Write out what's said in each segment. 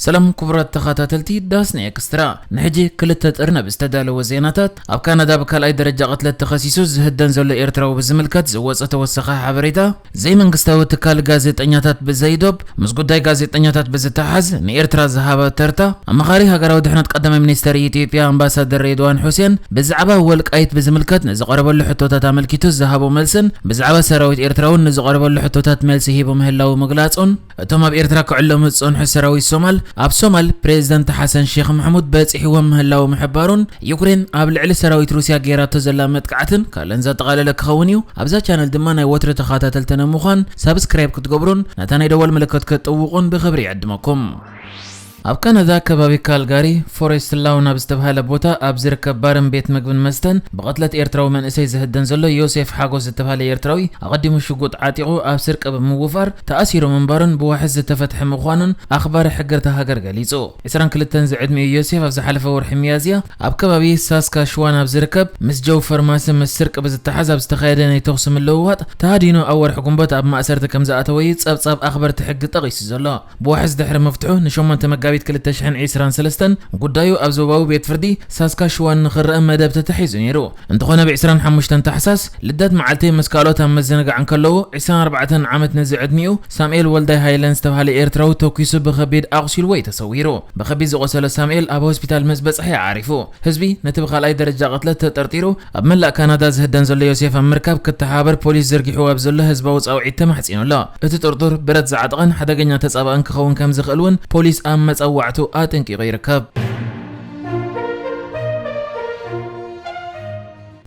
ሰላም ክቡራት ተኸታተልቲ ዳስና ኤክስትራ፣ ንሕጂ ክልተ ጥርነብ ዝተዳለወ ዜናታት። ኣብ ካናዳ ብካልኣይ ደረጃ ቅትለት ተኸሲሱ ዝህደን ዘሎ ኤርትራዊ ብዝምልከት ዝወጸ ተወሰኸ ሓበሬታ፣ ዘይመንግስታዊ ትካል ጋዜጠኛታት ብዘይዶብ፣ ምስ ጉዳይ ጋዜጠኛታት ብዝተሓዝ ንኤርትራ ዝሃበ ተርታ፣ ኣማኻሪ ሃገራዊ ድሕነት ቀዳማይ ሚኒስተር ኢትዮጵያ ኣምባሳደር ሬድዋን ሑሴን ብዛዕባ ወልቃይት ብዝምልከት ንዝቐረበሉ ሕቶታት ኣመልኪቱ ዝሃቦ መልስን ብዛዕባ ሰራዊት ኤርትራ እውን ንዝቐረበሉ ሕቶታት መልሲ ሂቡ ምህላው ምግላጹን፣ እቶም ኣብ ኤርትራ ክዕለሙ ዝጸንሑ ሰራዊት ሶማል፣ ኣብ ሶማል ፕሬዝደንት ሓሰን ሼኽ ማሕሙድ በጺሕዎም ምህላው ምሕባሩን፣ ዩክሬን ኣብ ልዕሊ ሰራዊት ሩስያ ገይራቶ ዘላ መጥቃዕትን ካልእን ዘጠቓለለ ክኸውን እዩ። ኣብዛ ቻነል ድማ ናይ ወትሪ ተኸታተልትና ንምዃን ሳብስክራይብ ክትገብሩን ነታ ናይ ደወል ምልክት ክትጥውቑን ብኽብሪ ይዕድመኩም። ኣብ ካናዳ ከባቢ ካልጋሪ ፎሬስት ላውን ኣብ ዝተባህለ ቦታ ኣብ ዝርከብ ባርን ቤት ምግብን መስተን ብቕትለት ኤርትራዊ መንእሰይ ዝህደን ዘሎ ዮሴፍ ሓጎስ ዝተባህለ ኤርትራዊ ኣቐዲሙ ሽጉጥ ዓጢቑ ኣብ ስርቂ ብምውፋር ተኣሲሩ ምንባሩን ብዋሕስ ዝተፈትሐ ምዃኑን ኣኽባሪ ሕጊ እታ ሃገር ገሊጹ። ዕስራን ክልተን ዝዕድሚኡ ዮሴፍ ኣብ ዝሓለፈ ወርሒ ሚያዝያ ኣብ ከባቢ ሳስካሽዋን ኣብ ዝርከብ ምስ ጆው ፈርማሲ ምስ ስርቂ ብዝተሓዝ ኣብ ዝተኻየደ ናይ ተኹሲ ምልውዋጥ ተሃዲኑ ኣብ ወርሒ ግንቦት ኣብ ማእሰርቲ ከም ዝኣተወ እዩ ጸብጻብ ኣኽበርቲ ሕጊ ጠቒሱ ዘሎ። ብዋሕስ ድሕሪ ምፍትሑ ንሸሞንተ መጋቢት ክልተ ሽሕን ዕስራን ሰለስተን ጉዳዩ ኣብ ዞባዊ ቤት ፍርዲ ሳስካሽዋን ንኽረአ መደብ ተታሒዙ ነይሩ። እንተኾነ ብ ዕስራን ሓሙሽተን ታሕሳስ ልደት መዓልቲ ምስ ካልኦት ኣብ ምዝንጋዕ እንከለዉ ዕስራን ኣርባዕተን ዓመት ንዝዕድሚኡ ሳሙኤል ወልዳይ ሃይለን ዝተባህለ ኤርትራዊ ተኲሱ ብኸቢድ ኣቑሲልዎ እዩ ተሰዊሩ። ብኸቢድ ዝቖሰለ ሳሙኤል ኣብ ሆስፒታል ምስ በጽሐ እዩ ዓሪፉ። ህዝቢ ነቲ ብኻልኣይ ደረጃ ቅትለት ተጠርጢሩ ኣብ መላእ ካናዳ ዝህደን ዘሎ ዮሴፍ ኣብ ምርካብ ክተሓባበር ፖሊስ ዘርጊሕዎ ኣብ ዘሎ ህዝባዊ ጻውዒት ተማሕጺኑ ኣሎ። እቲ ጥርጡር ብረት ዝዓጠቐን ሓደገኛ ተጻባእን ክኸውን ከም ዝኽእል እውን ፖሊስ ኣብ መጸዋዕቱ ኣጠንቂቑ ይርከብ።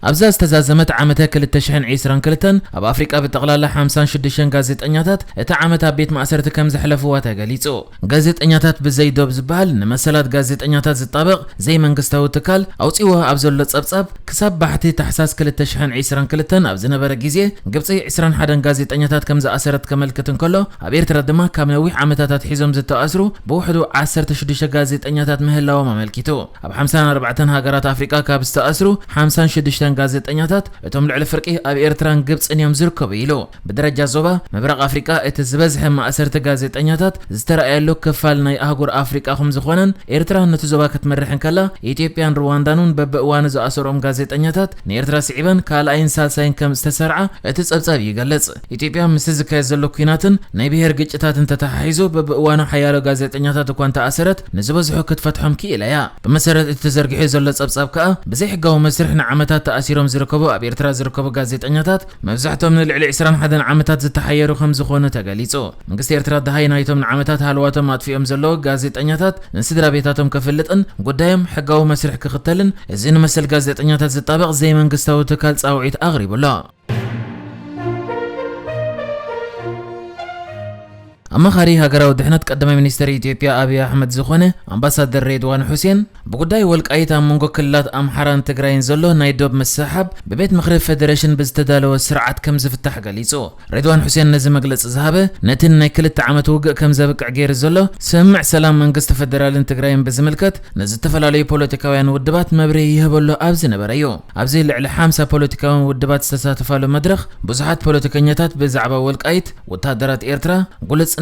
ኣብዛ ዝተዛዘመት ዓመተ ክልተ ሽሕን ዕስራን ክልተን ኣብ ኣፍሪቃ ብጠቕላላ ሓምሳን ሽዱሽተን ጋዜጠኛታት እቲ ዓመት ኣብ ቤት ማእሰርቲ ከም ዘሕለፍዋ ተገሊጹ። ጋዜጠኛታት ብዘይ ዶብ ዝበሃል ንመሰላት ጋዜጠኛታት ዝጣበቕ ዘይመንግስታዊ ትካል ኣውጺዎ ኣብ ዘሎ ጸብጻብ፣ ክሳብ ባሕቲ ታሕሳስ ክልተ ሽሕን ዕስራን ክልተን ኣብ ዝነበረ ግዜ ግብጺ ዕስራን ሓደን ጋዜጠኛታት ከም ዝኣሰረት ከመልክት እንከሎ፣ ኣብ ኤርትራ ድማ ካብ ነዊሕ ዓመታት ኣትሒዞም ዝተኣስሩ ብውሕዱ ዓሰርተ ሽዱሽተ ጋዜጠኛታት ምህላዎም ኣመልኪቱ። ኣብ ሓምሳን ኣርባዕተን ሃገራት ኣፍሪቃ ካብ ዝተኣስሩ ሓምሳን ሽዱሽተን ጋዜጠኛታት እቶም ልዕሊ ፍርቂ ኣብ ኤርትራን ግብጽን እዮም ዝርከቡ ኢሉ። ብደረጃ ዞባ ምብራቕ ኣፍሪቃ እቲ ዝበዝሐ ማእሰርቲ ጋዜጠኛታት ዝተረኣየሉ ክፋል ናይ ኣህጉር ኣፍሪቃ ከም ዝኾነን ኤርትራ ነቲ ዞባ ክትመርሕ እንከላ ኢትዮጵያን ሩዋንዳን እውን በብእዋኑ ዝኣሰሮም ጋዜጠኛታት ንኤርትራ ስዒበን ካልኣይን ሳልሳይን ከም ዝተሰርዓ እቲ ጸብጻብ ይገልጽ። ኢትዮጵያ ምስቲ ዝካየድ ዘሎ ኲናትን ናይ ብሄር ግጭታትን ተተሓሒዙ በብእዋኑ ሓያሎ ጋዜጠኛታት እኳ እንተኣሰረት ንዝበዝሑ ክትፈትሖም ክኢላ እያ። ብመሰረት እቲ ተዘርጊሑ ዘሎ ጸብጻብ ከኣ ብዘይሕጋዊ መስርሕ ንዓመታት ተኣሲሮም ዝርከቡ ኣብ ኤርትራ ዝርከቡ ጋዜጠኛታት መብዛሕቶም ንልዕሊ ዕስራን ሓደን ዓመታት ዝተሓየሩ ከም ዝኾኑ ተገሊጹ። መንግስቲ ኤርትራ ደሃይ ናይቶም ንዓመታት ሃለዋቶም ኣጥፊኦም ዘለዉ ጋዜጠኛታት ንስድራ ቤታቶም ከፍልጥን ጉዳዮም ሕጋዊ መስርሕ ክኽተልን እዚ ንመሰል ጋዜጠኛታት ዝጣበቕ ዘይመንግስታዊ ትካል ጻውዒት ኣቕሪቡ ኣሎ። ኣማኻሪ ሃገራዊ ድሕነት ቀዳማይ ሚኒስተር ኢትዮጵያ ኣብይ ኣሕመድ ዝኾነ ኣምባሳደር ሬድዋን ሑሴን ብጉዳይ ወልቃይት ኣብ መንጎ ክልላት ኣምሓራን ትግራይን ዘሎ ናይ ዶብ ምስሕሓብ ብቤት ምኽሪ ፌዴሬሽን ብዝተዳለወ ስርዓት ከም ዝፍታሕ ገሊጹ። ሬድዋን ሑሴን ነዚ መግለጺ ዝሃበ ነቲ ናይ ክልተ ዓመት ውግእ ከም ዘብቅዕ ገይሩ ዘሎ ስምምዕ ሰላም መንግስቲ ፌዴራልን ትግራይን ብዝምልከት ንዝተፈላለዩ ፖለቲካውያን ውድባት መብርሂ ይህበሉ ኣብ ዝነበረ እዩ። ኣብዚ ልዕሊ ሓምሳ ፖለቲካውያን ውድባት ዝተሳተፋሉ መድረኽ ብዙሓት ፖለቲከኛታት ብዛዕባ ወልቃይት፣ ወታደራት ኤርትራ፣ ግሉጽነትን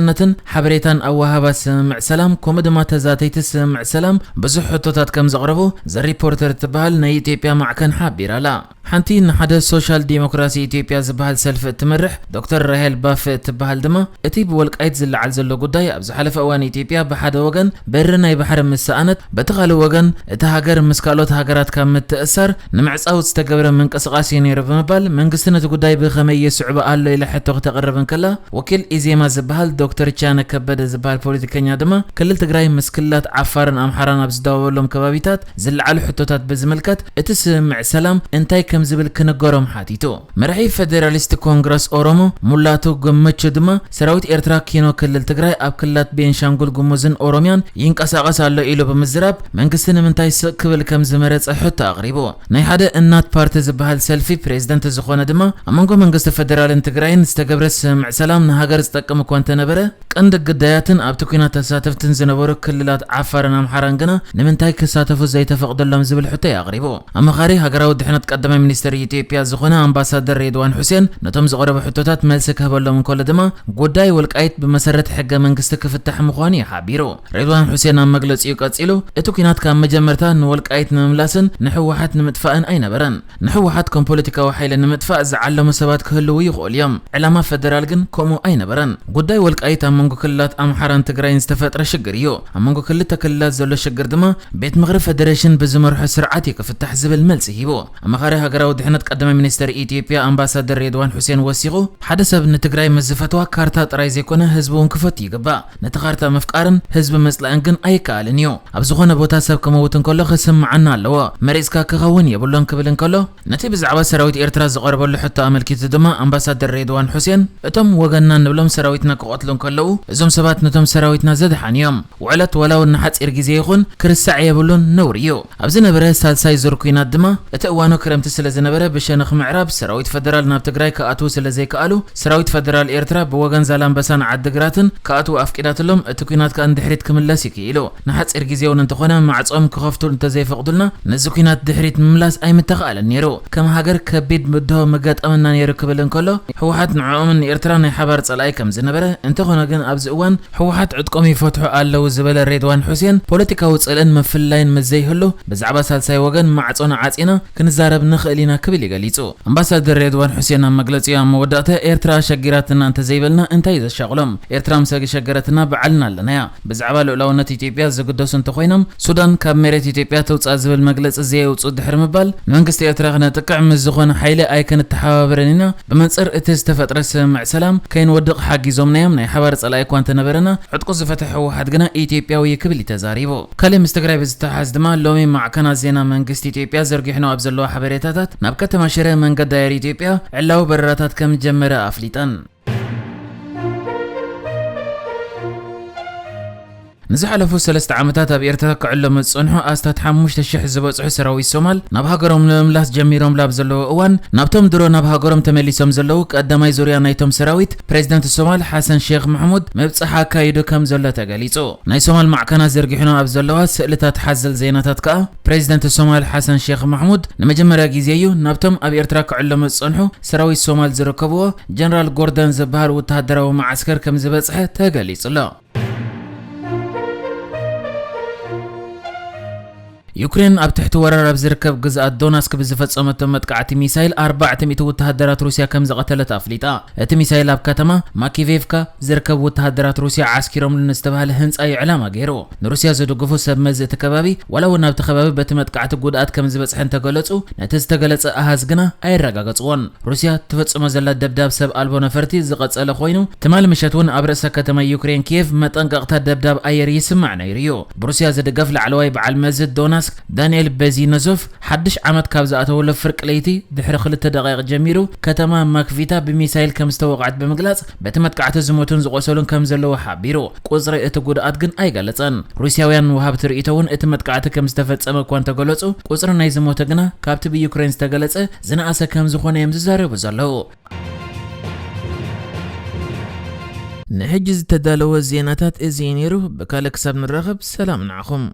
ሓበሬታን ኣወሃሃባ ስምምዕ ሰላም ከምኡ ድማ ተዛተይቲ ስምምዕ ሰላም ብዙሕ ሕቶታት ከም ዘቕረቡ ዘ ሪፖርተር እትበሃል ናይ ኢትዮጵያ ማዕከን ሓቢራ ኣላ። ሓንቲ ንሓደ ሶሻል ዲሞክራሲ ኢትዮጵያ ዝበሃል ሰልፊ እትመርሕ ዶክተር ራሄል ባፌ እትበሃል ድማ እቲ ብወልቃይት ዝለዓል ዘሎ ጉዳይ ኣብ ዝሓለፈ እዋን ኢትዮጵያ ብሓደ ወገን በሪ ናይ ባሕሪ ምስ ሰኣነት በቲ ካልእ ወገን እታ ሃገር ምስ ካልኦት ሃገራት ካብ ምትእሳር ንምዕጻው ዝተገብረ ምንቅስቓስ እዩ ነይሩ ብምባል መንግስቲ ነቲ ጉዳይ ብኸመይ የስዕቦ ኣሎ ኢላ ሕቶ ክተቕርብ እንከላ፣ ወኪል ኢዜማ ዝበሃል ዶክተር ቻነ ከበደ ዝበሃል ፖለቲከኛ ድማ ክልል ትግራይ ምስ ክልላት ዓፋርን ኣምሓራን ኣብ ዝዳወበሎም ከባቢታት ዝለዓሉ ሕቶታት ብዝምልከት እቲ ስምምዕ ሰላም እንታይ ከም ዝብል ክንገሮም ሓቲቱ። መራሒ ፌዴራሊስት ኮንግረስ ኦሮሞ ሙላቱ ገመቹ ድማ ሰራዊት ኤርትራ ኪኖ ክልል ትግራይ ኣብ ክልላት ቤንሻንጉል ጉሙዝን ኦሮሚያን ይንቀሳቐስ ኣሎ ኢሉ ብምዝራብ መንግስቲ ንምንታይ ስቕ ክብል ከም ዝመረጸ ሕቶ ኣቕሪቡ። ናይ ሓደ እናት ፓርቲ ዝበሃል ሰልፊ ፕሬዝደንት ዝኾነ ድማ ኣብ መንጎ መንግስቲ ፌዴራልን ትግራይን ዝተገብረ ስምምዕ ሰላም ንሃገር ዝጠቅም እኳ እንተነበረ ቀንዲ ግዳያትን ኣብቲ ኲናት ተሳተፍትን ዝነበሩ ክልላት ዓፋርን ኣምሓራን ግና ንምንታይ ክሳተፉ ዘይተፈቕደሎም ዝብል ሕቶ እዩ ኣቕሪቡ። ኣማኻሪ ሃገራዊ ድሕነት ቀዳማይ ሚኒስትር ኢትዮጵያ ዝኾነ ኣምባሳደር ሬድዋን ሑሴን ነቶም ዝቐረቡ ሕቶታት መልሲ ክህበሎም እንከሎ ድማ፣ ጉዳይ ወልቃይት ብመሰረት ሕገ መንግስቲ ክፍታሕ ምዃኑ እዩ ሓቢሩ። ሬድዋን ሑሴን ኣብ መግለጺኡ ቀጺሉ፣ እቲ ኲናት ካብ መጀመርታ ንወልቃይት ንምምላስን ንህወሓት ንምጥፋእን ኣይነበረን። ንህወሓት ከም ፖለቲካዊ ሓይሊ ንምጥፋእ ዝዓለሙ ሰባት ክህልዉ ይኽእሉ እዮም። ዕላማ ፈደራል ግን ከምኡ ኣይነበረን። ጉዳይ ወልቃይት ኣብ መንጎ ክልላት ኣምሓራን ትግራይን ዝተፈጥረ ሽግር እዩ። ኣብ መንጎ ክልተ ክልላት ዘሎ ሽግር ድማ ቤት ምኽሪ ፈደሬሽን ብዝመርሖ ስርዓት እዩ ክፍታሕ ዝብል መልሲ ሂቡ። ኣማኻሪ ሃገራዊ ድሕነት ቀዳማይ ሚኒስትር ኢትዮጵያ ኣምባሳደር ሬድዋን ሑሴን ወሲኹ፣ ሓደ ሰብ ንትግራይ ምስ ዝፈትዋ ካርታ ጥራይ ዘይኮነ ህዝቢ እውን ክፈቱ ይግባእ። ነቲ ካርታ ምፍቃርን ህዝቢ ምጽላእን ግን ኣይከኣልን እዩ። ኣብ ዝኾነ ቦታ ሰብ ክመውት እንከሎ ክስምዓና ኣለዎ። መሪጽካ ክኸውን የብሉን ክብል እንከሎ፣ ነቲ ብዛዕባ ሰራዊት ኤርትራ ዝቐረበሉ ሕቶ ኣመልኪቱ ድማ ኣምባሳደር ሬድዋን ሑሴን፣ እቶም ወገንና ንብሎም ሰራዊትና ክቐትሉ እንከለዉ፣ እዞም ሰባት ነቶም ሰራዊትና ዘድሓኑ እዮም። ውዕለት ዋላ እውን ንሓጺር ግዜ ይኹን ክርሳዕ የብሉን፣ ነውሪ እዩ። ኣብ ዝነበረ ሳልሳይ ዙር ኲናት ድማ፣ እቲ እዋኑ ክረምቲ ስለ ዝነበረ፣ ብሸነኽ ምዕራብ ሰራዊት ፈደራል ናብ ትግራይ ክኣትዉ ስለ ዘይከኣሉ፣ ሰራዊት ፈደራል ኤርትራ ብወገን ዛላምበሳን ዓድግራትን ክኣትዉ ኣፍቂዳትሎም፣ እቲ ኲናት ከኣ ንድሕሪት ክምለስ እዩ ክኢሉ። ንሓጺር ግዜ እውን እንተኾነ ማዕጾም ክኸፍቱ እንተዘይፈቕዱልና፣ ነዚ ኲናት ድሕሪት ምምላስ ኣይምተኻእለን ነይሩ። ከም ሃገር ከቢድ ብድሆ ምገጠመና ነይሩ ክብል እንከሎ፣ ህወሓት ንዕኦምን ንኤርትራ ናይ ሓባር ጸላኢ ከም ዝነበረ፣ እንተኾነ ግን ኣብዚ እዋን ህወሓት ዕጥቆም ይፈትሑ ኣለዉ ዝበለ ሬድዋን ሑሴን፣ ፖለቲካዊ ጽልእን ምፍልላይን ምስ ዘይህሉ፣ ብዛዕባ ሳልሳይ ወገን ማዕጾና ዓጺና ክንዛረብ ንኽእል ኢና ክብል እዩ ገሊጹ። ኣምባሳደር ሬድዋን ሑሴን ኣብ መግለጺኡ ኣብ መወዳእታ፣ ኤርትራ ኣሸጊራትና እንተዘይበልና እንታይ እዩ ዘሻቕሎም? ኤርትራ ምስ ኣሸገረትና ባዕልና ኣለናያ። ብዛዕባ ልኡላውነት ኢትዮጵያ ዝግደሱ እንተኾይኖም፣ ሱዳን ካብ መሬት ኢትዮጵያ ትውጻእ ዝብል መግለጺ ዘየውጽኡ ድሕሪ ምባል፣ ንመንግስቲ ኤርትራ ክነጥቅዕ ምስ ዝኾነ ሓይሊ ኣይክንተሓባበርን ኢና። ብመንጽር እቲ ዝተፈጥረ ስምምዕ ሰላም ከይንወድቕ ሓጊዞምና እዮም። ናይ ሓባር ጸላኢ እኳ እንተነበረና፣ ዕጥቁ ዝፈትሕ ህወሓት ግና ኢትዮጵያዊ እዩ ክብል እዩ ተዛሪቡ። ካልእ ምስ ትግራይ ብዝተሓሓዝ ድማ፣ ሎሚ ማዕከናት ዜና መንግስቲ ኢትዮጵያ ዘርጊሕኖ ኣብ ዘለዋ ሓበሬታታት፣ ናብ ከተማ ሽረ መንገዲ ኣየር ኢትዮጵያ ዕላዊ በረራታት ከም ዝጀመረ ኣፍሊጠን። ንዝሓለፉ ሰለስተ ዓመታት ኣብ ኤርትራ ክዕለሙ ዝጸንሑ ኣስታት ሓሙሽተ ሽሕ ዝበጽሑ ሰራዊት ሶማል፣ ናብ ሃገሮም ንምምላስ ጀሚሮም ላብ ዘለዉ እዋን፣ ናብቶም ድሮ ናብ ሃገሮም ተመሊሶም ዘለዉ ቀዳማይ ዙርያ ናይቶም ሰራዊት፣ ፕሬዚደንት ሶማል ሓሰን ሼክ ማሕሙድ ምብጻሕ ኣካይዱ ከም ዘሎ ተገሊጹ። ናይ ሶማል ማዕከናት ዘርጊሕኖ ኣብ ዘለዋ ስእልታት ሓዘል ዜናታት ከኣ፣ ፕሬዚደንት ሶማል ሓሰን ሼክ ማሕሙድ ንመጀመርያ ግዜ እዩ ናብቶም ኣብ ኤርትራ ክዕለሙ ዝጸንሑ ሰራዊት ሶማል ዝርከብዎ ጀነራል ጎርደን ዝበሃል ወተሃደራዊ መዓስከር ከም ዝበጽሐ ተገሊጹ ኣሎ። ዩክሬን ኣብ ትሕቲ ወራር ኣብ ዝርከብ ግዝኣት ዶናስክ ብዝፈጸመቶ መጥቃዕቲ ሚሳይል ኣርባዕተ ሚእቲ ወተሃደራት ሩስያ ከም ዝቐተለት ኣፍሊጣ። እቲ ሚሳይል ኣብ ከተማ ማኪቬቭካ ዝርከቡ ወተሃደራት ሩስያ ዓስኪሮምሉ ንዝተባህለ ህንጻ እዩ ዕላማ ገይሩ። ንሩስያ ዝድግፉ ሰብ መዚ እቲ ከባቢ፣ ዋላ እውን ኣብቲ ከባቢ በቲ መጥቃዕቲ ጉድኣት ከም ዝበጽሐ እንተገለጹ፣ ነቲ ዝተገለጸ ኣሃዝ ግና ኣየረጋገጽዎን። ሩስያ ትፈጽሞ ዘላ ደብዳብ ሰብ ኣልቦ ነፈርቲ ዝቐጸለ ኮይኑ፣ ትማሊ ምሸት እውን ኣብ ርእሰ ከተማ ዩክሬን ኪየቭ መጠንቀቕታ ደብዳብ ኣየር ይስማዕ ነይሩ እዩ። ብሩስያ ዝድገፍ ላዕለዋይ በዓል መዚ ዶናስክ ዳንኤል በዚነዞቭ፣ ሓድሽ ዓመት ካብ ዝኣተወሉ ፍርቂ ለይቲ ድሕሪ ክልተ ደቂቕ ጀሚሩ፣ ከተማ ማክቪታ ብሚሳይል ከም ዝተወቕዐት ብምግላጽ፣ በቲ መጥቃዕቲ ዝሞቱን ዝቖሰሉን ከም ዘለዉ ሓቢሩ። ቁጽሪ እቲ ጉድኣት ግን ኣይገለጸን። ሩስያውያን ወሃብቲ ርእይቶ እውን እቲ መጥቃዕቲ ከም ዝተፈጸመ እኳ እንተገለጹ፣ ቁጽሪ ናይ ዝሞተ ግና ካብቲ ብዩክሬን ዝተገለጸ ዝነኣሰ ከም ዝኾነ እዮም ዝዛረቡ ዘለዉ። ንሕጂ ዝተዳለወ ዜናታት እዚ እዩ ነይሩ። ብካልእ ክሳብ ንራኸብ፣ ሰላም ንዓኹም።